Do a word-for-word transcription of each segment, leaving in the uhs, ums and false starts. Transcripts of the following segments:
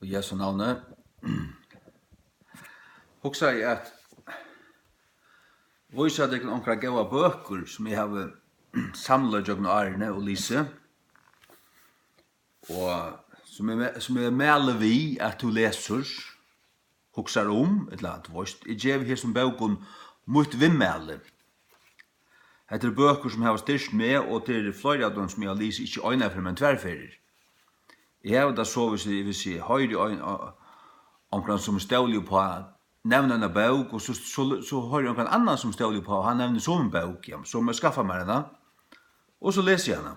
Í Jesu navni. Hugsaði eg at vísa tykkum onkrar góðar bøkur, sum eg havi samlað gjøgnum árini og lisið, og sum eg me-, sum eg mæli við, at tú lesur, hugsar um, ella, tú veist, eg gevi hesum bókum mítt viðmæli. Hetta eru bøkur, sum hava styrkt meg, og tað eru fleiri av teimum, sum eg havi lisið, ikki eina ferð, men tvær ferðir. Eg havi tað so, hvis eg, hvis eg hoyri ein, a-, onkran, sum eg stóli uppá, nevna eina bók, og so, so, so hoyri eg onkran annan, sum eg stóli uppá, og hann nevnir somu bók, ja, so má eg skaffa mær hana, og so lesi eg hana.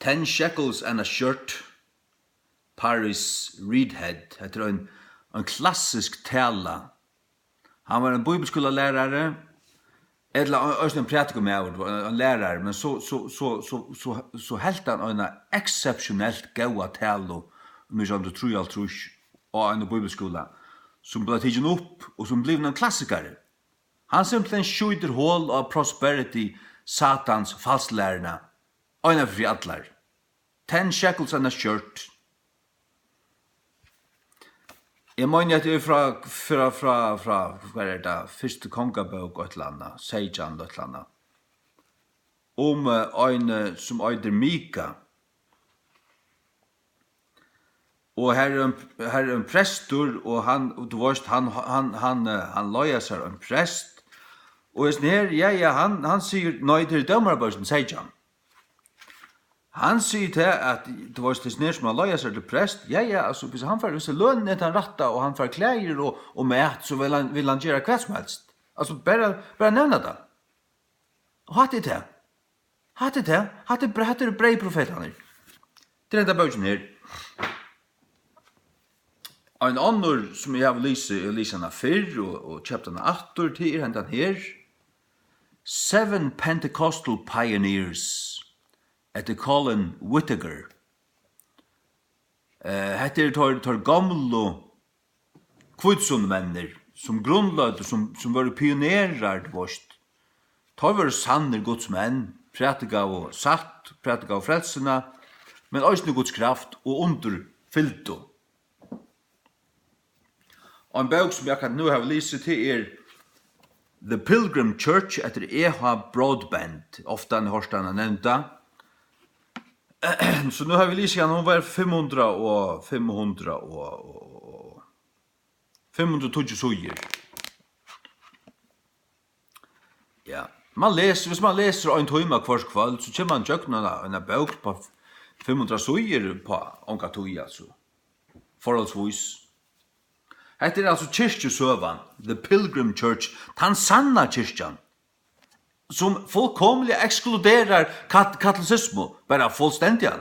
Ten shekels and a shirt, Parris Reidhead. Hetta er ein, ein klassisk tala. Hann var ein bíbliuskúlalærari, ella ein, eisini ein prædikumaður, ein, ein lærari, men so, so, so, so, so, so helt hann eina ekseptionelt góða talu í nítjan hundrað og trýoghálvtrýss á einum bíbliuskúla, sum bleiv tikin upp og sum blivin ein klassikari. Hann simpelthen skjýtur hol á prosperity Satans falslæruna eina ferð fyri allar. Ten shekels and a shirt. Eg meini, at tað er frá, frá, frá, frá, hvat er tað? Fyrstu Kongabók, eitt ella annað, seytjan, eitt ella annað. Um, eh, ein, eh, sum eitur Mika. Og her er ein, her er ein prestur, og hann, og tú veist, hann, hann, hann, eh, hann leigar sær ein prest. Og hesin her, ja, ja, hann, hann sigur, nei, tað er Dómarabókin seytjan. Hann sigur tað, at, tú veist, hesin her, sum hann leigar sær til prest, ja, ja, altso, hvis hann fær, hvis lønin er tann rætta, og hann fær klæðir og, og mat, so vil hann, vil hann gera hvat sum helst. Altso, bara, bara nevna tað. Og hatta er tað. Hatta er tað. Hatta er bre-, hatta eru breyðprofetarnir. Tað er henda bókin her. Ein onnur, sum eg havi lisið, eg havi lisið hana fyrr og, og keypt hana aftur, tað er hendan her. Seven Pentecostal Pioneers, eftir Colin Whittaker. Eh, hetta eru teir, teir gomlu hvítusunnumenninir, sum grundløgdu, sum, sum vóru pionerar, tú veist. Teir vóru sannir Guds menn, prædikaðu satt, prædikaðu frelsuna, men eisini Guds kraft og undur fylgdu. Og ein bók, sum eg akkurát nú havi lisið, tað er The Pilgrim Church eftir E H Broadbent. Ofta hoyrt hana nevnda. So nú havi eg lisið hana, hon var fimm hundrað og, fimm hundrað og, og, og, fimm hundrað og tíggju síður. Ja. Man lesur, hvis man lesur ein tíma hvørt kvøld, so kemur man gjøgnum eina, eina bók på fimm hundrað síður på onga tíð, altso. Forholdsvís. Hetta er altso kirkjusøgan, The Pilgrim Church, tann sanna kirkjan, sum fullkomiliga ekskluderar kat-, katolisismu, bara fullstendiga.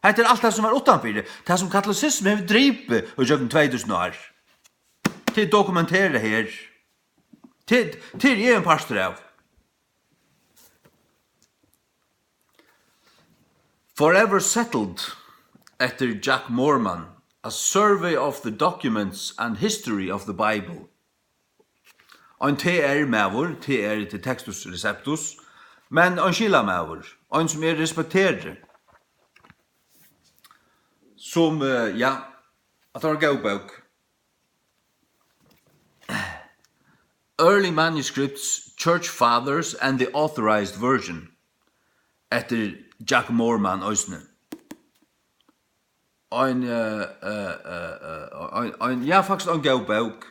Hetta er alt tað, sum var uttanfyri, tað, sum katolisismu hevur dripið í gjøgnum tvey túsund ár. Tað er dokumenterað her. Tað, tað eri eg ein partur av. Forever Settled eftir Jack Moorman, A Survey of the Documents and History of the Bible. Ein T R-maður, T R til Textus Receptus, men ein skilamaður, ein sum er respekterur. Sum, eh, ja, at tað var ein góð bók. Early Manuscripts, Church Fathers and the Authorized Version, eftir Jack Moorman eisini. Ein, eh, eh, eh, eh, ein, ein, ja, faktiskt ein góð bók.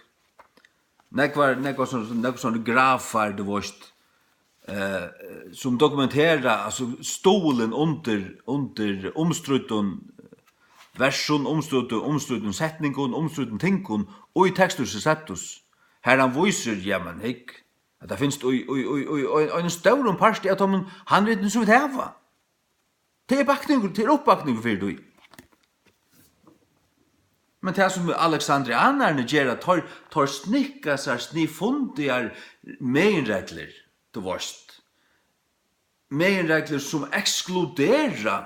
Nógvar, nógvar sånn, nógvar sånne grafar, tú veist, eh, sum dokumentera, altso, stuðulin undir, undir umstríddum versum, umstríddum, umstríddum setningum, umstríddum tingum í Textus Receptus, har hann vísir, ja, men hygg, at tað finst í, í, í, í, í ein, ein stórum parti av teimum handritum, sum vit hava. Tað er bakningur, tað er uppbakningur fyri tí. Men tað, sum alexandrianarnir gera, teir, teir snikka sær snifundigar meginreglur, tú veist. Meginreglur, sum ekskludera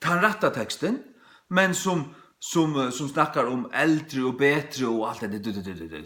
tann rætta tekstin, men sum, sum, sum snakkar um eldri og betri og alt hetta.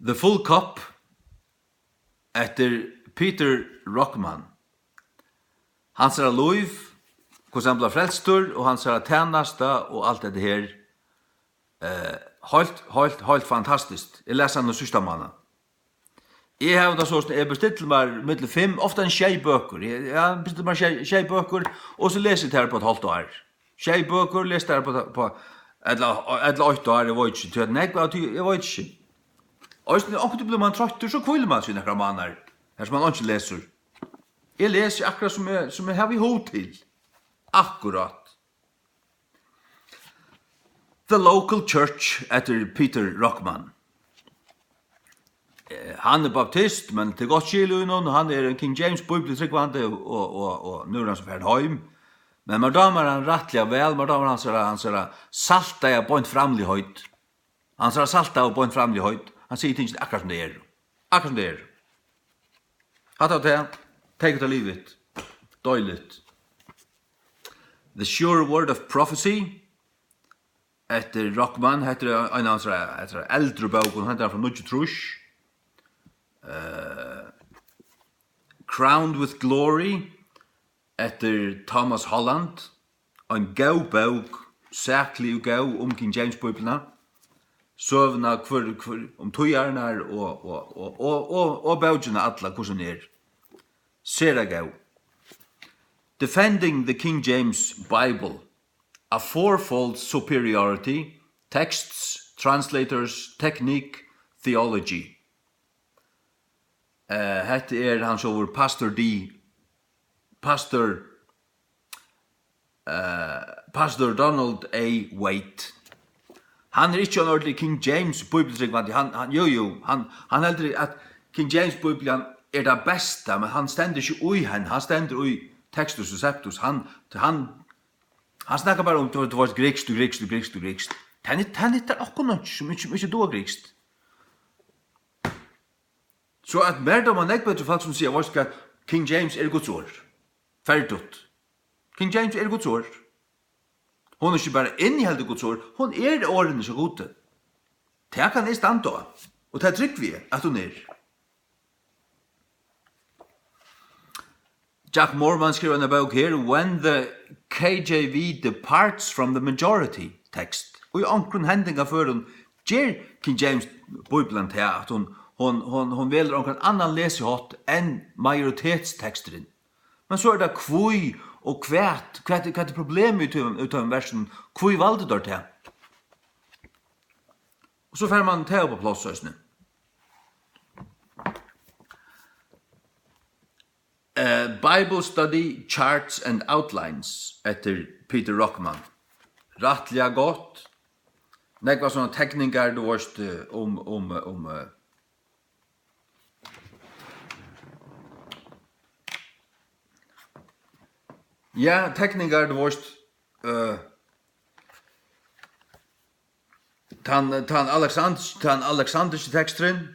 The Full Cup eftir Peter Rockman. Hansara lív, hvussu hann bleiv frelstur, og hansara tænasta og alt hetta her. Eh, heilt, heilt, heilt fantastiskt. Eg las hann í síðsta mánað. Eg havi tað soleiðis, eg bestilli mær millum fimm, ofta enn sjey bøkur. Eg, eg bestilli mær sjey, sjey bøkur, og so lesi eg tær upp á eitt hálvt ár. Sjey bøkur, lesi tær upp á, upp á, ella, ella eitt ár, eg veit ikki. Tí at nógv av tí, eg veit ikki. Eisini, onkuntíð blívur mann troyttur, so hvílir mann seg í nakrar mánaðar, har sum mann einki lesur. Eg lesi akkurát sum eg, sum eg havi hug til. Akkurát. The Local Church eftir Peter Rockman. Eh, hann er baptist, men tað er gott skil í honum. Hann er ein King James bíbliutrúgvandi og, og, og, og nú er hann so farin heim. Men mær dámar hann rættiliga væl, mær dámar hansara, hansara saltaða beint framligheit. Hansara saltaða beint framligheit. Hann sigur tingini akkurát sum tey eru. Akkurát sum tey eru. Hatta var tað. Take it or leave it. Deiligt. The Sure Word of Prophecy eftir Rockman. Hetta er ein av hansara, hansara eldru bókum, hetta er frá níggjuogtrýss. Eh, Crowned with Glory eftir Thomas Holland. Ein góð bók, saklig og góð, um King James Bíbliuna. Søguna hvør, hvør, um tíðarnar og, og, og, og, og, og bókina alla, hvussu hon er. Sera góð. Defending the King James Bible, a fourfold superiority, texts, translators, technique, theology. Eh, hetta er hann sjálvur, pastor D, pastor, eh, pastor Donald A. Waite. Hann er ikki ein ordiligur King James bíbliutrúgvandi, hann, hann, jú, jú, hann, hann heldur at King James Bíblian er tað besta, men hann stendur ikki í henni, hann stendur í Textus Receptus, hann, hann, hann snakkar bara um, tú, tú veitst, grikskt og grikskt og grikskt og grikskt. Tað nytt-, tað nyttar okkum einki, sum ikki, sum ikki duga grikskt. So at mær dámar nógv betri fólk, sum siga, veitst hvat, King James er Guds orð. Ferdigt. King James er Guds orð. Hon er ikki bara inniheldur Guds orð, hon er orðini hjá Gudi. Tað kann eg standa á, og tað trúgvi eg, at hon er. Jack Morman skrivar eina bók her, When the K J V Departs from the Majority Text. Og í onkrum hendingaførum ger King James Bíblian tað, at hon, hon, hon, hon velur onkran annan lesihátt enn majoritetsteksturin. Men so er tað hví og hvat, hvat, hvat er problemið í tí, í tí versinum? Hví valdu teir tað? Og so fær mann tað upp á pláss eisini. Eh, Bible Study Charts and Outlines eftir Peter Rockman. Rættiliga gott. Nógvar sovorðnar tekningar, tú veist, eh, um, um, um, eh, ja, tekningar, tú veist, eh, tann, tann Alexand-, tann alexandriski teksturin,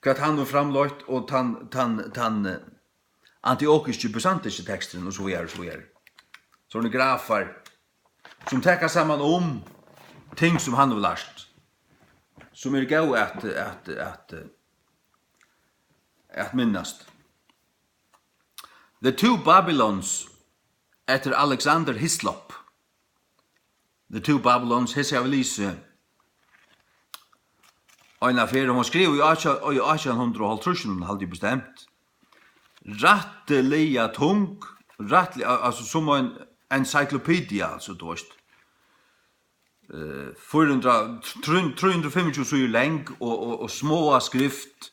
hvat hann hevur framleitt, og tann, tann, tann, eh, antiokiski, bysantinski teksturin, og so víðari, og so víðari. Sovorðnir grafar, sum taka saman um ting, sum hann hevur lært, sum eru góð at, at, at, at minnast. The Two Babylons eftir Alexander Hislop. The Two Babylons, hesi havi lisið eina ferð, hon var skrivað í átjan, í átjan hundrað og hálvtrýssunum, haldi eg bestemt. Rættiliga tung, rættiliga, al-, altso sum ein encyclopedia, altso, tú veist. Eh, fýra hundrað, trý, trý hundrað og fimmogtjúgu síður long og, og, og smáa skrift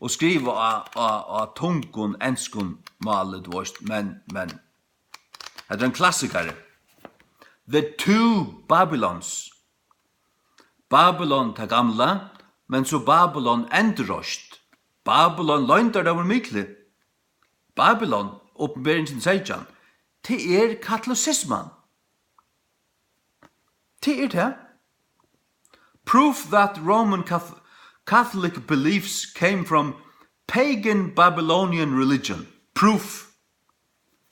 og skriva á, á, á tungum enskum máli, tú veist, men, men hetta er ein klassikari. The Two Babylons. Babylon tað gamla, men so Babylon endurreist. Babylon loyndardagur mikli. Babylon, Opinberingin seytjan, tað er katolisisman. Tað er tað. Proof that Roman Cath-, Catholic beliefs came from pagan Babylonian religion. Proof.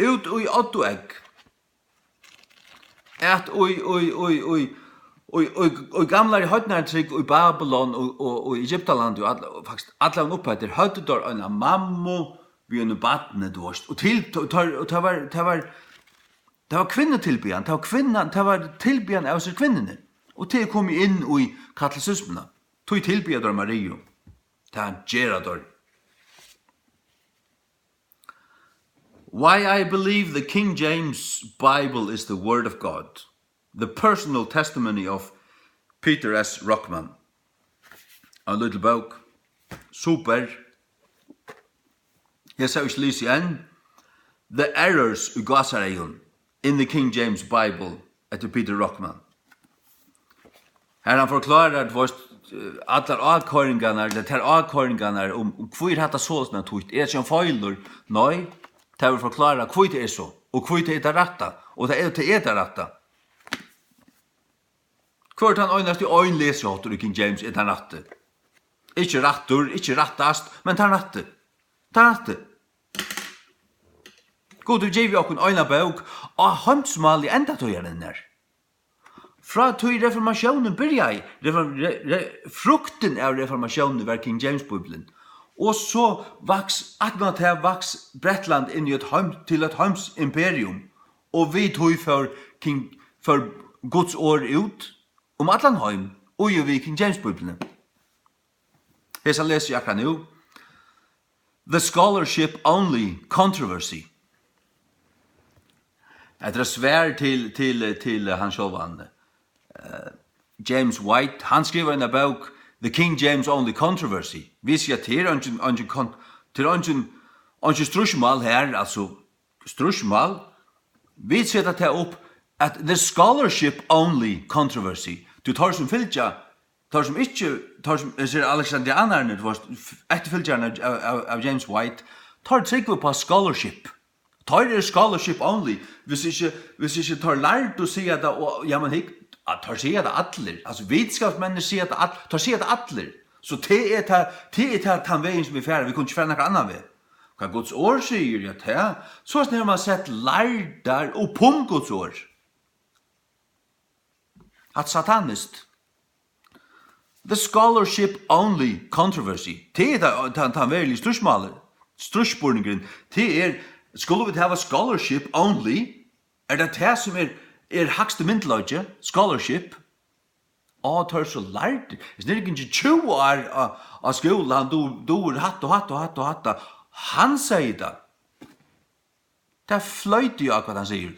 Út í oddaegg. At í, í, í, í, í, í, í gamlari heidnari trúgv í Babylon og, og, og Egyptalandi og all-, og faktiskt allan uppeftir høvdu teir eina mammu við einum barni, tú veist. Og til, og teir, og tað var, tað var, tað var kvinnutilbiðan, tað var kvinnan, tað var tilbiðan av sær kvinnuni. Og tað er komið inn í katolisismuna. Tí tilbiðja teir Mariu. Tað gera teir. Why I Believe the King James Bible is the Word of God. The Personal Testimony of Peter S. Rockman. Ein lítil bók. Super. Eg sá ikki lisið enn. The Errors í gásareygum in the King James Bible eftir Peter Rockman. Har hann forklárar, tú veist, eh, allar ákoyringarnar, ella tær ákoyringarnar um, um hví er hatta soleiðis týtt? Er tað ein feilur? Nei, tað verður forklárað, hví tað er so, og hví tað er tað rætta, og tað er, tað er tað rætta. Hvør tann einasti ein lesiháttur í King James er tann rætti. Ikki rættur, ikki rættast, men tann rætti. Tann rætti. Gud hevur givið okkum eina bók á heimsmáli endatíðarinnar. Frá tí reformatiónin byrjaði, reform-, re-, re-, fruktin av reformatiónini var King James Bíblian. Og so vaks, aftan á tað vaks Bretland inn í eitt heim-, til eitt heimsimperium. Og við tí fór King, fór Guds orð út um allan heim, og jú við King James Bíbliuni. Hesa lesi eg akkurát nú. The Scholarship Only Controversy. Hetta er eitt svar til, til, til hann sjálvan, eh, James White. Hann skrivar eina bók, The King James Only Controversy. Vit siga, tað er eingin, eingin kon-, tað er eingin, eingin stríðsmál her, altso, stríðsmál. Vit seta tað upp at the scholarship only controversy. Tí teir sum fylgja, teir sum ikki, teir sum, hesir alexandrianarnir, tú veist, f-, eftirfylgjararnir av, av, av James White, teir trúgva upp á scholarship. Teir eru scholarship only. Hvis ikki, hvis ikki teir lærdu siga tað, og, ja, men hygg, at teir siga tað allir. Altso, vitskapsmenninir siga tað all-, teir siga tað allir. So tað er tað, tað er tað, tann vegin sum vit fara. Vit kunnu ikki fara nakran annan veg. Hvat Guds orð sigur, ja, tað. Soleiðis hevur mann sett lærdar upp um Guds orð. Hatta er sataniskt. The scholarship only controversy. Tað er tann, tann, tann veruliga stríðsmálið, stríðsspurningurin. Tað er, skulu vit hava scholarship only? Er tað tað sum er, er hægsti myndugleiki? Scholarship? Á, teir eru so lærdir. Hesin er ikki tjúgu ár á, á skúla, hann dugir, dugir hatta og hatta og hatta og hatta. Hann segði tað. Tað fleytir jú á, hvat hann sigur.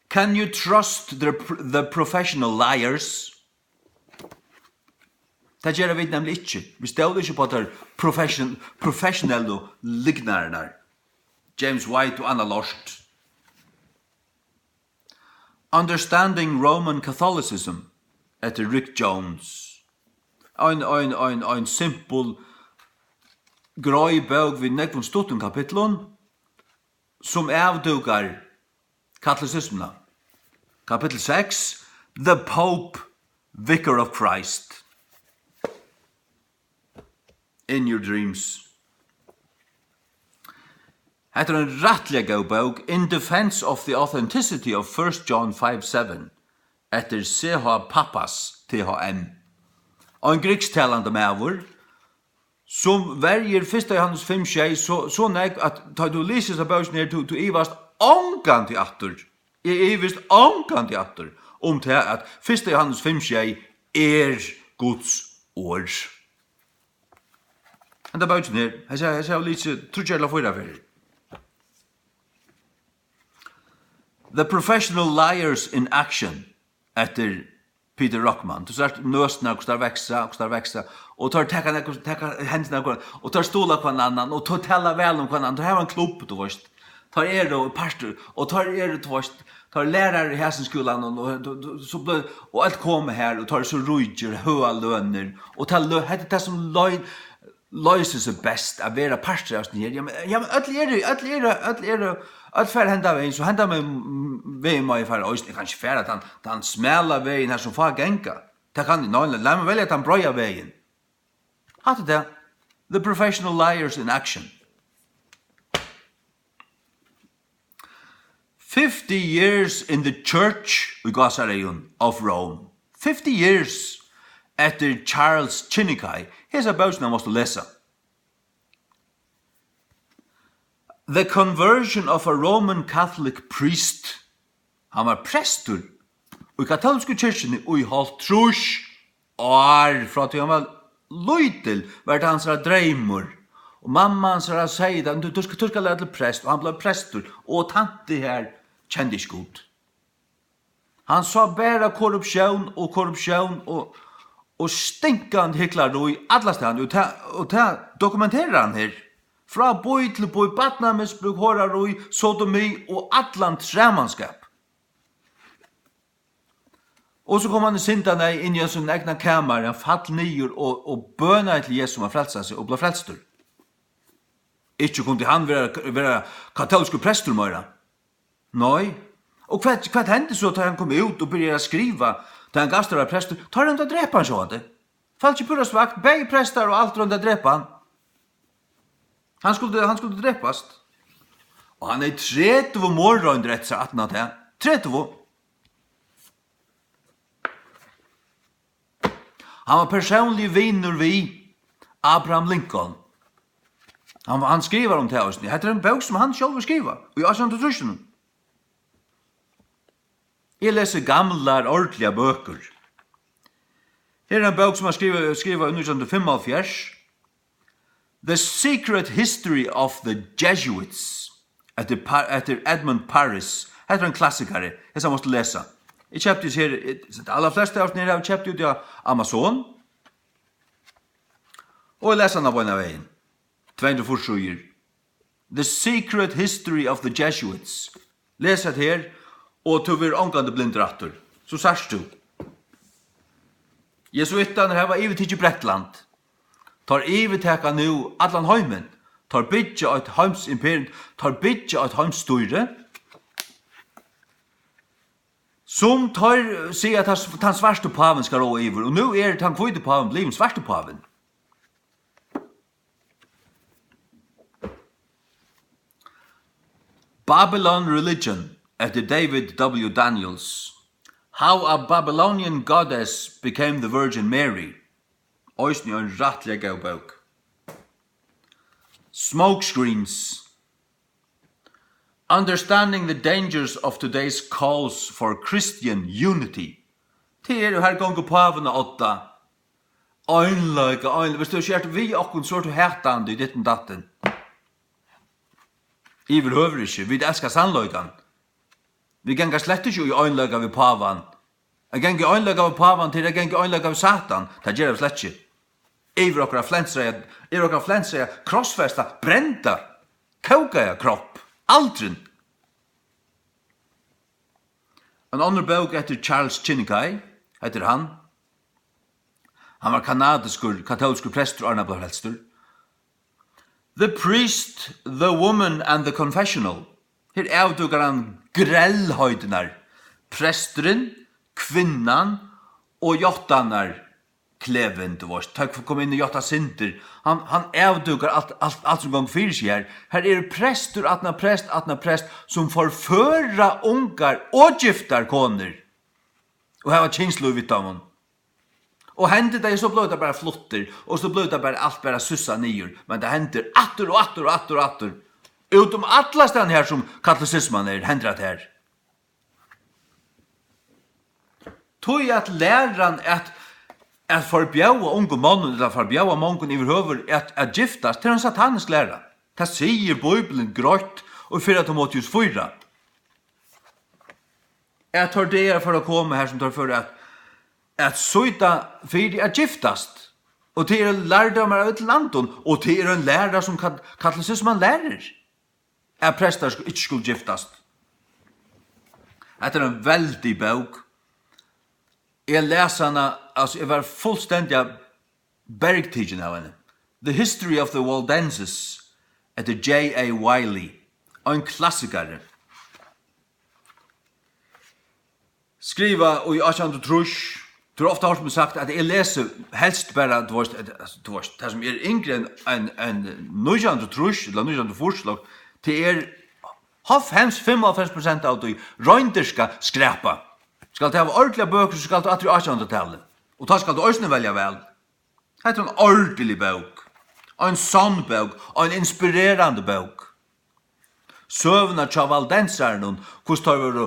Can you trust the, the professional liars? Tað gera vit nemliga ikki. Vit stóla ikki upp á teir profession-, professionellu lygnararnar. James White og annað lort. Understanding Roman Catholicism eftir Rick Jones. Ein, ein, ein, ein simpul, greið bók við nógvum stuttum kapitlum, sum avdúkar katolisismuna. Kapittul seks, The Pope, Vicar of Christ. In Your Dreams. Hetta er ein rættiliga góð bók, In Defense of the Authenticity of First John five seven, eftir C H Pappas, T H M. Ein grikstalandi maður, sum verjir fyrsta Jóhannes fimm sjey so, so nógv, at tá tú lýsir hesa bókina her, tú, tú ivast ongantíð aftur. Eg ivist ongantíð aftur um tað, at fyrsta Jóhannes fimm sjey er Guds orð. Henda bókin her, hesa, hesa havi eg lisið tríggjar ella fýra ferðir. The Professional Liars in Action, eftir Peter Rockman. Tú sært nøsirnar, hvussu tær vaksa, hvussu tær vaksa, og teir taka nakað, taka hendurnar, og teir stuðla hvønn annan, og teir tala væl um hvønn annan. Teir hava ein klubb, tú veist. Teir eru partur, og teir eru, tú veist, teir lærarar í hasum skúlanum, og, og, og, so blívur, og øll koma har, og teir eru so ríkir, høgar lønir, og tað lø-, hetta er tað sum løn-, loysir seg best at vera partur av hesum her. Ja, men, ja, men øll eru, øll eru, øll eru, øll fara henda vegin, so henda vegin, vegin má eg fara eisini. Eg kann ikki fara tann, tann smala vegin her sum fá ganga. Tað kann eg, nei, nei, lat meg velja tann breiða vegin. Hatta er tað. The professional liars in action. Fifty years in the church, í gásareygum, of Rome. Fifty years eftir Charles Chiniquy. Hesa bókina mást tú lesa. The conversion of a Roman Catholic priest. Hann var prestur í katólsku kirkjuni í hálvtrýss ár, frá tí hann var lítil, var tað hansara dreymur. Og mamma hansara segði tað, "Tú, tú skal, tú skal læra til prest," og hann bleiv prestur, og tanti har kendi ikki Gud. Hann sá bara korruptión og korruptión og, og stinkandi hyklarí allastaðni, og tað, og tað dokumenterar hann her. Frá bý til bý, barnamisbrúk, horarí, sodomi og allan tramanskap. Og so kom hann í syndaneyð inn í sín egna kamar, hann fall niður og, og bønaði til Jesus um at frelsa seg og bleiv frelstur. Ikki kundi hann vera, vera katólskur prestur meira. Nei. Og hvat, hvat hendi so, tá hann kom út og byrjaði at skriva, tá hann gavst at vera prestur? Tá royndu at drepa hann, sjálvandi. Fall ikki púra svakt, bæði prestar og alt royndu at drepa hann. Hann skuldi, hann skuldi drepast. Og hann hevði tretivu morðroyndir eftir sær aftan á tað. Tretivu. Hann var persónligur vinur við Abraham Lincoln. Hann, hann skrivar um tað eisini. Hetta er ein bók, sum hann sjálvur skrivar í átjan hundrað og trýssunum. Eg lesi gamlar, ordiligar bøkur. Her er ein bók, sum hann skrivar, skrivar í nítjan hundrað og fimmoghálvfjerðs. The Secret History of the Jesuits, eftir Pa-, eftir Edmund Parris. Hetta er ein klassikari. Hesa mást tú lesa. Eg keypti hesa her, eg, allarflestu av hesum her havi eg keypt úti á Amazon. Og eg lesi hana beinan vegin. Tvey hundrað og fýrs síður. The Secret History of the Jesuits. Les hetta her, og tú verður ongantíð blindur aftur. So sært tú. Jesuittarnir hava yvirtikið Bretland. Teir yvirtaka nú allan heimin. Teir byggja eitt heimsimperium. Teir byggja eitt heimsstýri, sum teir siga, at tann, tann svarti pávin skal ráða yvir. Og nú er tann hvíti pávin blivin svarti pávin. Babylon Religion, eftir David W. Daniels. How a Babylonian Goddess Became the Virgin Mary. Eisini ein rættiliga góð bók. Smokescreens. Understanding the Dangers of Today's Calls for Christian Unity. Tað er, her gongur pávin á odda. Einleika, einleika. Viss tú ikki ert við okkum, so ert tú hatandi í ditten datten. Yvirhøvur ikki. Vit elska sannleikan. Vit ganga slett ikki í einleika við pávan. At ganga í einleika við pávan, tað er at ganga í einleika við Satan. Tað gera vit slett ikki. Yvir okkara flensreiða, yvir okkara flensreiða, krossfesta, brenda, kókaða kropp. Aldrin. Ein onnur bók eftir Charles Chiniquy, hetta er hann. Hann var kanadiskur, katólskur prestur, áðrenn hann bleiv frelstur. The Priest, the Woman and the Confessional. Her avdúkar hann grellheitirnar. Presturin, kvinnan og játtanarklevin, tú veist, tá ið koma inn og játta syndir. Hann, hann avdúkar alt, alt, alt sum gongur fyri seg her. Her eru prestur aftan á prest aftan á prest, sum forføra ungar og giftar konur og hava kynslív við teimum. Og hendi tað, so blívur tað bara fluttur, og so blívur tað bara alt bara sussað niður. Men tað hendir aftur og aftur og aftur og aftur. Út um allastaðni her sum katolicisman er, hendir tað her. Tí at læran at, at forbjóða ungum monnum, ella forbjóða mongum yvirhøvur at, at giftast, tað er ein satanisk læra. Tað sigur Bíblian greitt í fyrra Timoteus fýra. At teir dagar fara at koma her, sum teir fara at, at sýta fyri at giftast. Og tað eru lærdómar av øllum landum, og tað er ein læra, sum kat-, katolicisman lærir, at prestar sku-, ikki skulu giftast. Hetta er ein veldig bók. Eg las hana, altso, eg var fullstendiga bergtikin av henni. The History of the Waldenses eftir J A Wylie, ein klassikari. Skrivað í átjan hundrað og trýss. Tú hevur ofta hoyrt meg sagt, at eg lesi helst bara, tú veist, at, at, tú veist, tað sum er yngri enn, enn, enn nítjan hundrað og trýss ella nítjan hundrað og fýrs, tað er hálvfems, fimmoghálvfems prosent av tí reindirska skræpa. Skalt tú hava ordiligar bøkur, so skalt tú aftur í átjanhundraðtalið. Og tá skalt tú eisini velja væl. Hetta er ein ordilig bók. Ein sonn bók. Ein inspirerandi bók. Søgurnar hjá valdensarunum, hvussu teir vóru,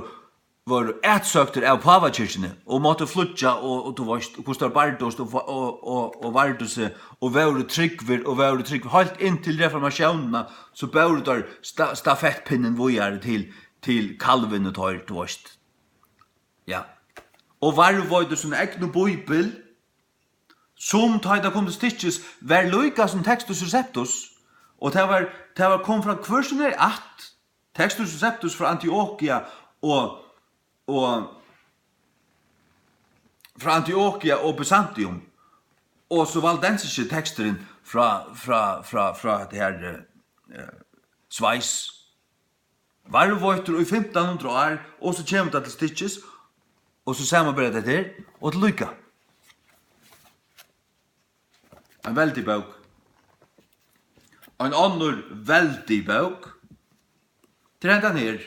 vóru atsøktir av pávakirkjuni og máttu flýggja og, og, tú veist, hvussu teir bardust og, og, og, og vardu seg og vóru trúgvir og vóru trúgvir heilt inn til reformatiónina, so bóru teir sta-, stafettpinnin víðari til, til Calvin og teir, tú veist. Ja. Og varðveittu sína egnu bíbel, sum, tá ið tað kom til stykkis, var líka sum Textus Receptus, og tað var, tað var, kom frá hvør sín ætt. Textus Receptus frá Antiokia og, og, frá Antiokia og Byzantium, og so valdensiski teksturin frá, frá, frá, frá hetta her, eh, Schweiz. Varðveittur í fimtan hundrað ár, og so kemur tað til stykkis, og so samanber tað her, og tað líka. Ein veldig bók. Ein onnur veldig bók. Tað er hendan her.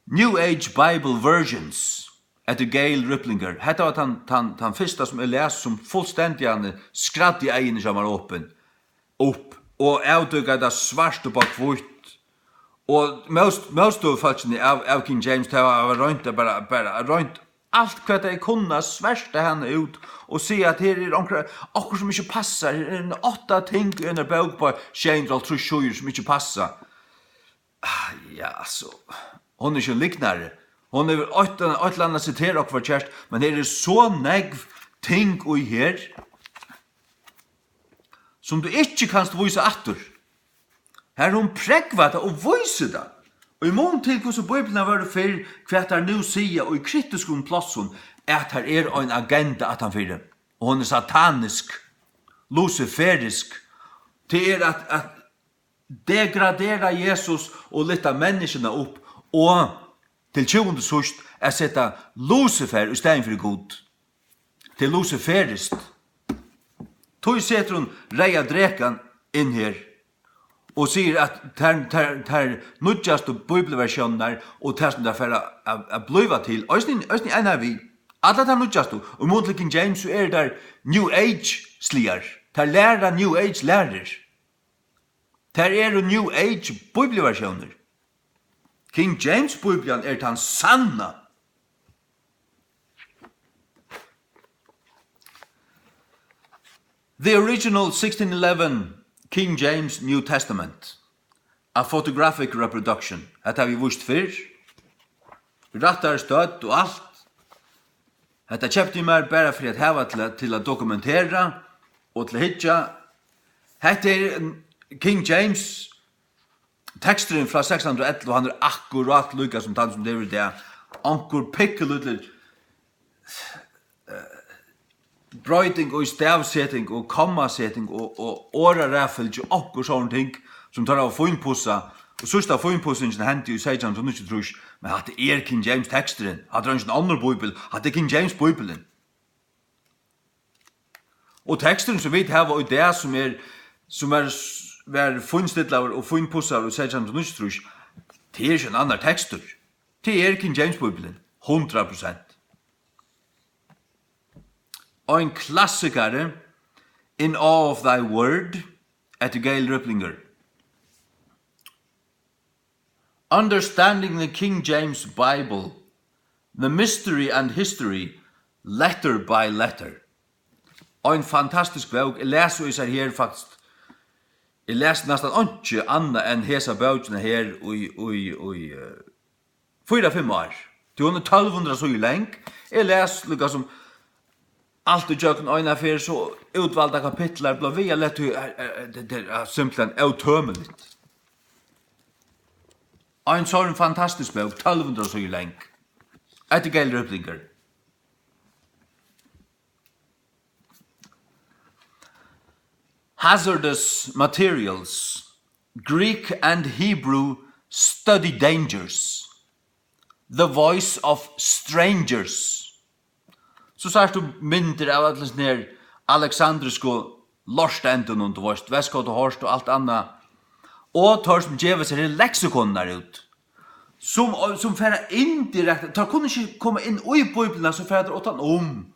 New Age Bible Versions eftir Gail Riplinger. Hetta var tann, tann, tann fyrsta, sum eg las, sum fullstendiga skræddi eyguni hjá mær opin, upp og avdúkaði tað svart upp á hvítt. Og mót-, mótstøðufólkini av, av King James, tey hava roynt at bara, bara roynt alt, hvat tey kunnu, at sverta hana út og siga, at her er onkra, okkurt, sum ikki passar. Her eru átta ting í einari bók upp á sjey hundrað og hálvtrýss síður, sum ikki passa. Ah, ja, altso, hon er ikki ein lygnari. Hon hevur eitt, eitt ella annað siterað okkurt forkert, men her er so nógv ting í her, sum tú ikki kanst vísa aftur. Har hon prógvar tað og vísir tað. Og í mun til, hvussu Bíbliurnar vóru fyrr, hvat tær nú siga í kritiskum plássum, at har er ein agenda aftanfyri. Og hon er satanisk, lusiferisk. Tað er at, at degradera Jesus og lyfta menniskjuna upp og til tjúgundu síðst at seta Lucifer í staðin fyri Gud. Tað er luciferiskt. Tí setur hon reyða drekan inn her. og sigur, at tær, tær, tær nýggjastu bíbliuversiónirnar og tað, sum tær fara at, at blíva til, eisini, eisini N I V, allar tær nýggjastu, og í mun til King James, so eru tær New Age-sligar. Tær læra New Age-lærir. Tær eru New Age bíbliuversiónir. King James Bíblian er tann sanna. The original sixteen eleven King James New Testament, a photographic reproduction. Hetta havi eg víst fyrr. Rættari stødd og alt. Hetta keypti eg mær bara fyri at hava til at, til at dokumentera og til at hyggja. Hetta er King James, teksturin frá seks hundrað og ellivu, hann er akkurát líka sum tann, sum tey eru í dag. Onkur pikkulítil, eh, broyting í stavseting og kommaseting og, og orðaraðfylgju, onkur sovorðin ting, sum teir hava fínpussað. Og síðsta fínpussingin hendi í seytjan hundrað og níggjuogtrýss, men hatta er King James teksturin. Hatta er eingin onnur bíbel, hatta er King James bíbelin. Og teksturin, sum vit hava í dag, sum er, sum er, var fínstillaður og fínpussaður í seytjan hundrað og níggjuogtrýss, tað er ikki ein annar tekstur. Tað er King James Bíbelin, hundrað prosent. Ein klassikari, In Awe of Thy Word, eftir Gail Riplinger. Understanding the King James Bible, The Mystery and History, Letter by Letter. Ein fantastisk bók. Eg las í sær her, faktiskt. Eg las næstan einki annað enn hesa bókina her í, í, í, eh, fýra, fimm ár. Tí hon er tólv hundrað síður long. Eg las líka sum alt ígjøgnum eina ferð, so útvaldar kapitlar, blá, við at leta, eh, eh, eh, tað, tað er simpelthen ótømiligt. Ein sovorðin fantastisk bók, tólv hundrað síður long. Eftir Gail Riplinger. Hazardous Materials, Greek and Hebrew Study Dangers, The Voice of Strangers. So sært tú myndir av øllum sånn her aleksandrisku lortendunum, tú veist, Westcott og Hort og alt annað. Og teir sum geva sær her leksikonirnar út, sum, sum fara indirekte, teir kunnu ikki koma inn í Bíbliuna, so fara teir uttan um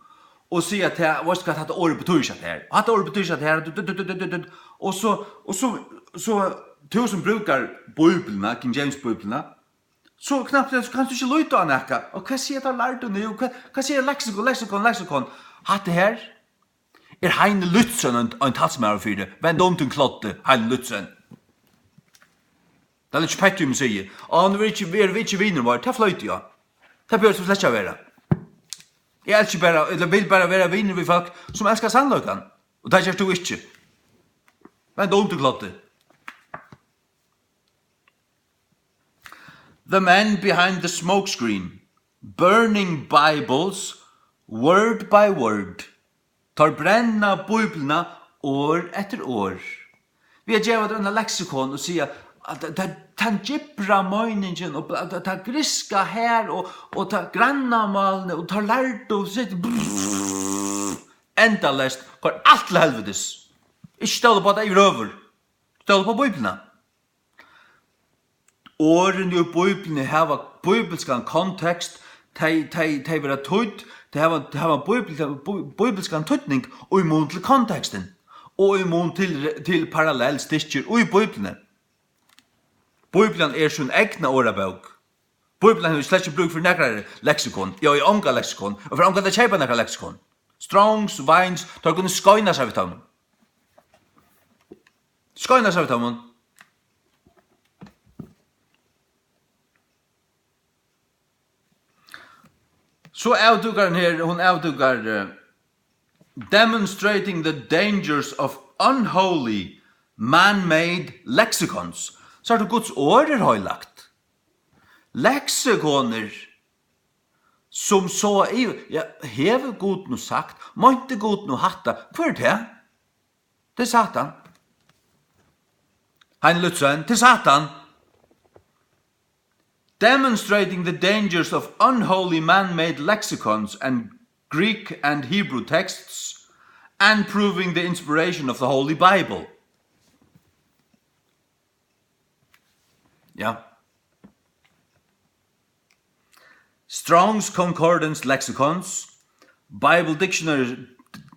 og siga, at, veitst tú hvat, hatta orðið betýðir ikki hatta her, hatta orðið betýðir ikki hatta her, du, du, du, du, du, du. Og so, og so, so tú sum brúkar Bíbliuna, King James Bíbliuna, so knappliga, so kanst tú ikki líta á nakað. Og hvat siga teir lærdu nú? Hvat, hvat sigur leksikon, leksikon, leksikon? Hatta her er Heini Lützen ein, ein talsmaður fyri. Vend um, tín kloddi, Heini Lützen. Tað er ikki petti, um eg sigi. Og hann vil ikki, vil, vil ikki vinur vár, tað floyti eg. Tað behøvist tú slett ikki at vera. Eg elski bara, ella vil bara vera vinur við fólk, sum elskar sannleikan. Og tað gert tú ikki. Vend um, tín kloddi. The Man Behind the Smoke Screen, Burning Bibles, Word by Word. Teir brenna Bíbliuna orð eftir orð. Við at geva tær eina leksikon og siga, at ta, ta, tann djúpra meiningin og bla-, ta, ta grikska her og, og ta grannamálini og teir lærdu, sitt, endaleyst, koyr alt til helvitis. Ikki stóla upp á tað yvirhøvur. Stóla upp á Bíbliuna. Orðini í Bíbliuni hava bíbilskan kontekst, tey, tey, tey verða týdd, tey hava, tey hava bíbil-, bí-, bíbilskan týdning í mun til kontekstin og í mun til, til parallellstykkir í Bíbliuni. Bíblian er sín egna orðabók. Bíblian hevur slett ikki brúk fyri nakrari leksikon. Eg eigi onga leksikon. Og fyri ongan at keypa nakra leksikon. Strongs, Vines, teir kunnu skeina sær við teimum. Skeina sær við teimum. So avdúkarin her, hon avdúkar, eh, Demonstrating the Dangers of Unholy Man-Made Lexicons. So er tað Guds orð er heilagt. Leksikonir, sum so, ja, hevur Gud nú sagt, meinti Gud nú hatta, hvør er tað? Tað er Satan. Heini Lützen, tað er Satan. Demonstrating the dangers of unholy man-made lexicons and Greek and Hebrew texts, and proving the inspiration of the Holy Bible. Ja. Strong's Concordance Lexicons, Bible dictionaries,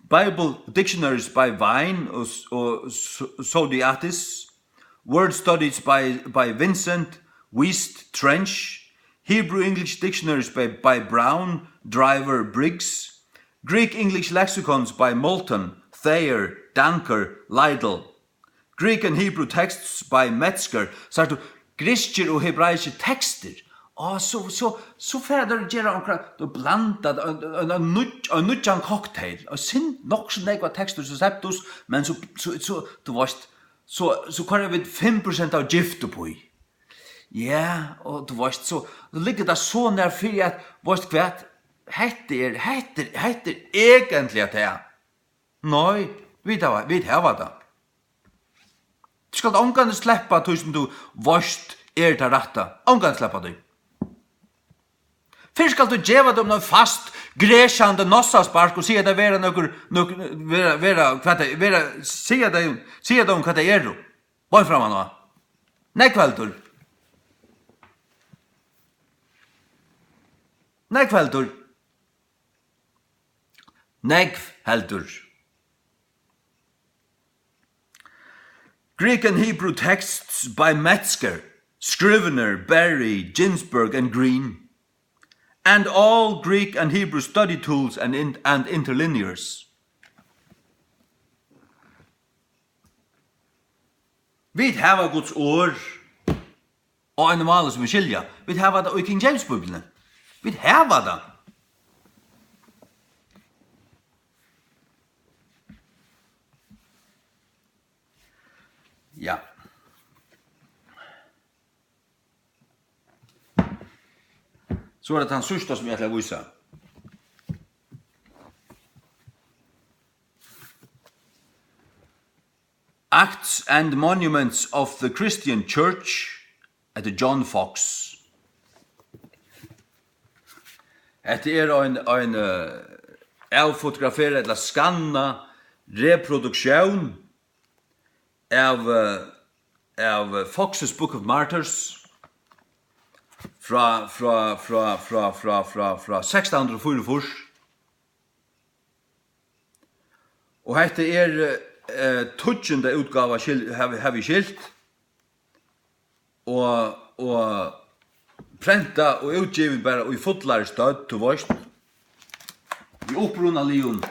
Bible dictionaries by Vine og, og Sodiatis, Word Studies by, by Vincent, Wiest, Trench, Hebrew English Dictionaries by, by Brown, Driver, Briggs, Greek English Lexicons by Moulton, Thayer, Danker, Liddell, Greek and Hebrew Texts by Metzger. Sært tú, griskir og hebraiskir tekstir. Á, so, so, so fara teir at gera onkra, og blanda ein, ein, ein, nýggj-, ein nýggjan cocktail. Og sinn nokk so nógvar tekstir sum Septus, men so, so, so, tú veist, so, so koyra vit fimm prosent av gift uppí. Ja, og tú veist, so, so liggur tað so nær fyri at, veist hvat, hetta er, hetta er, hetta er eigentliga tað. Nei, vit hava, vit hava tað. Tú skalt ongantíð sleppa tí sum tú veitst er tað rætta. Ongantíð sleppa tí. Fyrr skalt tú geva teimum ein fast, gresjandi nossaspark og siga tey vera nøkur, nøkur, vera, vera, hvat tey, vera, siga tey, siga teimum hvat tey eru. Beint framman á. Nógv heldur. Nógv heldur. Nógv heldur. Greek and Hebrew texts by Metzger, Scrivener, Berry, Ginsberg and Green, and all Greek and Hebrew study tools and, in, and interlinears. Vit hava Guds orð á einum máli, sum vit skilja. Vit hava tað í King James Bíbliuni. Vit hava tað. Ja. So er tað tann síðsta, sum eg ætli at vísa. Acts and Monuments of the Christian Church, eftir John Foxe. Hetta er ein, ein, eh, avfotograferað ella skannað reproduktión av, eh, av Foxe's Book of Martyrs frá, frá, frá sekstan hundrað og fýraogfýrs. Og hetta er, eh, tíggjunda útgáva, skil-, havi, havi eg skilt. Og, og prenta og útgivin bara í fullari stødd, tú veist. Í upprunaligum,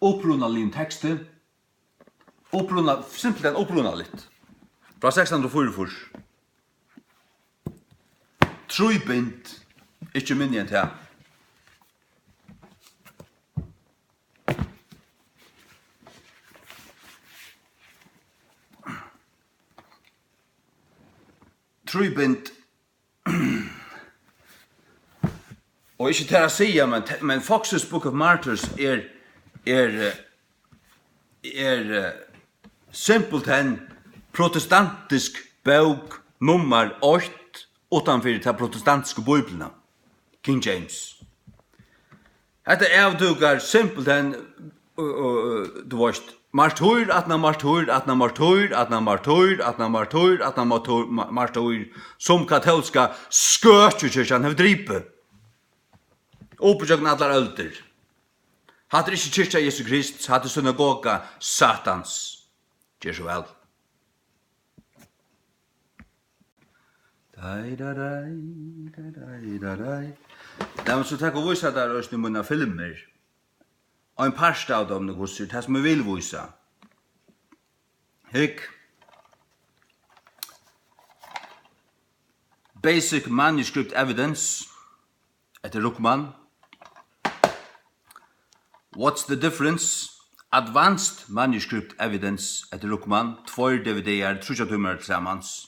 upprunaligum teksti. Uppruna-, simpelthen upprunaligt. Frá sekstan hundrað og fýraogfýrs. Trý bind, ikki minni enn tað. Trý bind. Og ikki tað at siga, men te-, men Fox's Book of Martyrs er, er, eh, er, eh, simpelthen protestantisk bók nummar eitt uttanfyri ta protestantisku bíbliuna, King James. Hetta avdúkar simpelthen, uh, uh, uh, tú veist, martýr, aftan á martýr, aftan á martýr, aftan á martýr, aftan á martýr, aftan á martýr, ma-, martýr, sum katólska skøkjukirkjan hevur dripið. Upp ígjøgnum allar øldir. Hatta er ikki kirkja Jesu Krists, hatta er synagoga Satans. Ger so væl. Dai, da, dai, da, dai, da, dai. Lat meg so taka og vísa tær eisini mínar filmir. Ein part av teimum, hvussu, tað sum eg vil vísa. Hygg. Basic Manuscript Evidence. Eftir Ruckmann. What's the Difference? Advanced Manuscript Evidence eftir Ruckmann, tveir D V D-ar, tríggjar tímar til samans.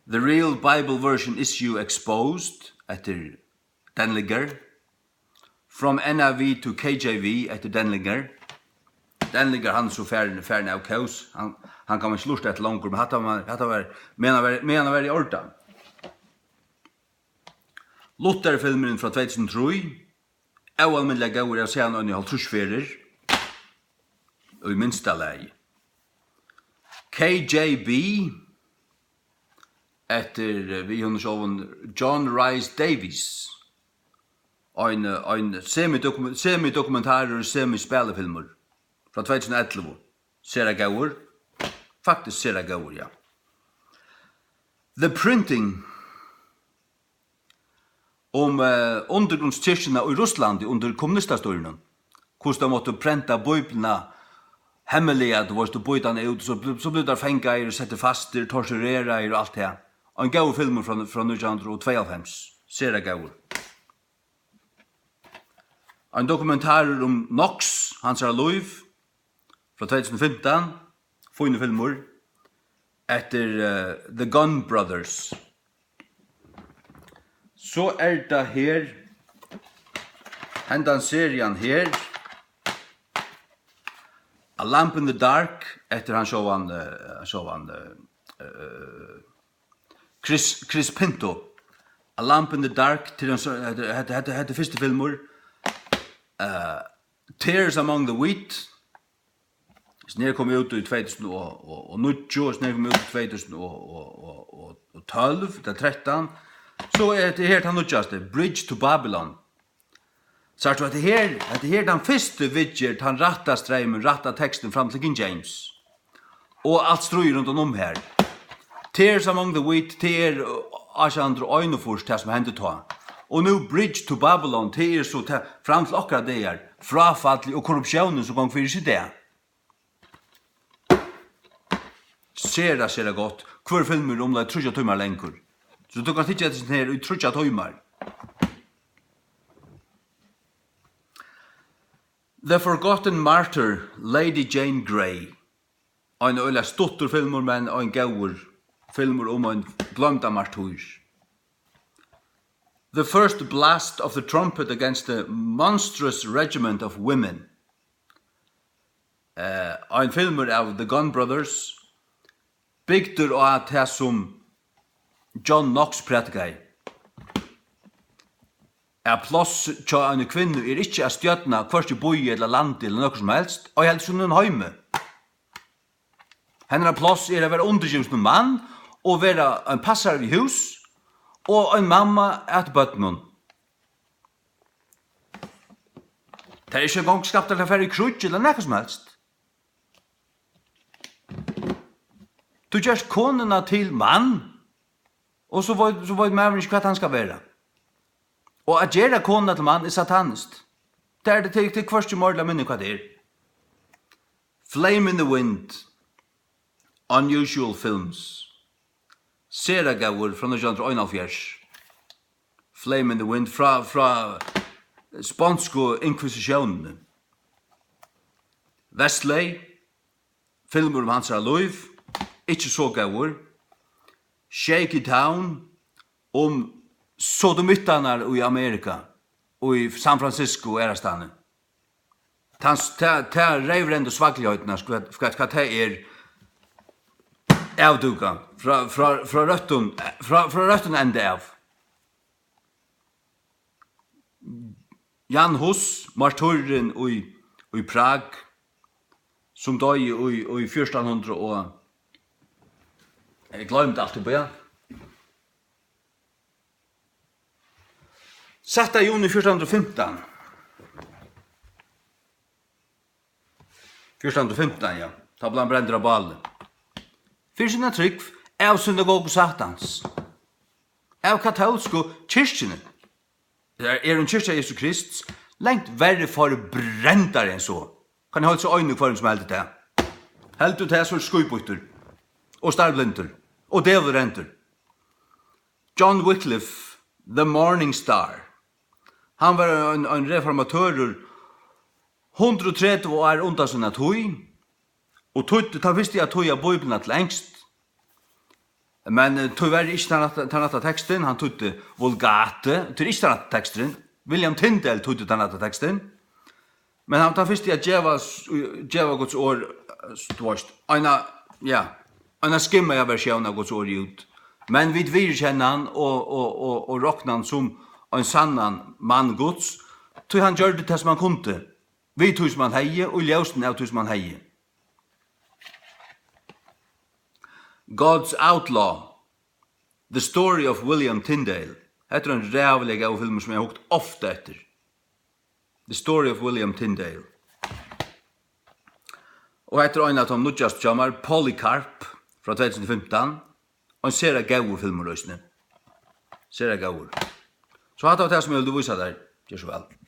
The Real Bible Version Issue Exposed eftir Denlinger. From N I V to K J V eftir Denlinger. Denlinger, hann er so farin, farin av kós. Hann, hann kann man ikki lurta eftir longur, men hatta var, hatta var, meðan hann var, meðan hann var í ordan. Luther-filmurin frá tvey túsund og trý. Óalmindiliga góður, eg havi sæð hann eini hálvtrýss ferðir. í minsta lagi. K J B, eftir, eh, við honum sjálvum, John Rhys Davies. Ein, ein semidokumen-, semidokumentarur, semispælifilmur frá tvey túsund og ellivu. Sera góður. Faktiskt sera góður, ja. The Printing, um, eh, undirgrundskirkjuna í Russlandi undir kommunistastýrinum. Hvussu tey máttu prenta Bíbliuna hemmiliga, tú veist, og býta hana út, so bl-, so blivu teir fangaðir og settir fastir, tortureraðir og alt tað. Ein góður filmur frá, frá nítjan hundrað og tveyoghálvfems. Sera góður. Ein dokumentarur um Knox, hansara lív, frá tvey túsund og fimtan. Fínur filmur. Eftir, eh, The Gunn Brothers. So er tað her, hendan serian her, A Lamp in the Dark, eftir hann sjálvan, eh, sjálvan, eh, eh, Chris, Chris Pinto. A Lamp in the Dark, til hann so, hetta, hetta, hetta, hetta er fyrsti filmur. Eh, Tares Among the Wheat, sum er komin út í tvey túsund og níggju, og sum er komin út í tvey túsund og tólv, tað trettan. So er hetta her tann nýggjasti, Bridge to Babylon. Sært tú, hetta her, hetta her er tann fyrsti viðgerð, tann rætta streymin, rætta tekstin fram til King James. Og alt stríðið rundan um her. Tares Among the Wheat, tað er, uh, átjan hundrað og einogfýrs, tað sum hendi tá. Og nú Bridge to Babylon, tað er so tað, fram til okkara dagar, fráfallið og korruptiónin sum gongur fyri seg í dag. Sera, sera gott. Hvør filmur er umleið tríggjar tímar langur. So tú kanst hyggja eftir hesum her í tríggjar tímar. The Forgotten Martyr, Lady Jane Grey. Ein øgiliga stuttur filmur, men ein góður filmur um ein gloymdan martýr. The First Blast of the Trumpet Against the Monstrous Regiment of Women. Eh, ein filmur av The Gunn Brothers, bygdur á tað sum John Knox prædikaði, at pláss hjá eini kvinnu er ikki at stjórna, hvørki býi ella landi ella nøkrum sum helst, ei heldur sínum heimi. Hennara pláss er at vera undirgivin sínum mann og vera ein passari við hús og ein mamma at børnum. Tær eru ikki eingong skaptar til at fara í kríggj ella nakað sum helst. Tú gert konuna til mann, og so veit, so veit maðurin ikki, hvat hann skal vera. Og at gera konuna til mann er sataniskt. Tað er tað, tað er hvørki meira ella minni, hvat tað er. Flame in the Wind, Unusual Films, sera góður, frá nítjan hundrað og einoghálvfjerðs. Flame in the Wind, frá, frá sponsku inkvisisjónini. Wesley, filmur um hansara lív, ikki so góður. Shaky Town, um sodomittarnar í Amerika, í San Francisco og aðrastaðni. Tað, tað, tað reyvrendu svakligheitina, hvat, hvat, hvat tað er, avdúkað frá, frá, frá røttum, frá, frá røttum enda av. Jan Hus, martýrin í, í Prag, sum doyði í, í fjúrtan hundrað og, eg gloymdi alt upp á. Sætta juni fjúrtan hundrað og fimtan. Fjúrtan hundrað og fimtan, ja. Tá bleiv hann brendur á báli. Fyri sína trúgv, av synagogu Satans. Av katólsku kirkjuni. Tað er ein kirkja Jesu Krists, langt verri forbrendari enn so. Kann eg heilsa einum hvørjum sum heldur tað. Heldur tað, so er skítbýttur og starblindur og dævulrendur. John Wycliffe, The Morning Star. Hann var ein, ein reformatørur hundrað og tretivu ár undan sína tíð, og týddi, tann fyrsti at týða Bíbliuna til enskt. Men, eh, tíverri ikki tann rætta, tann rætta tekstin, hann týddi Vulgate, tað er ikki tann rætti teksturin. William Tyndale týddi tann rætta tekstin. Men hann var tann fyrsti at geva s-, geva Guds orð, eh, tú veist, eina, ja, eina skimmaða versjón av Guds orði út. Men vit viðurkenna hann og, og, og, og rokna hann sum ein sannan mann Guds, tí hann gjørdi tað, sum hann kundi, við tí, sum hann hevði, og í ljósinum av tí, sum hann hevði. God's Outlaw, The Story of William Tyndale. Hetta er ein ræðuliga góður filmur, sum eg havi hugt ofta eftir. The Story of William Tyndale. Og hetta er ein av teimum nýggjastu hjá mær, Polycarp, frá tvey túsund og fimtan. Og ein sera góður filmur eisini. Sera góður. So hatta var tað, sum eg vildi vísa tær. Ger so væl.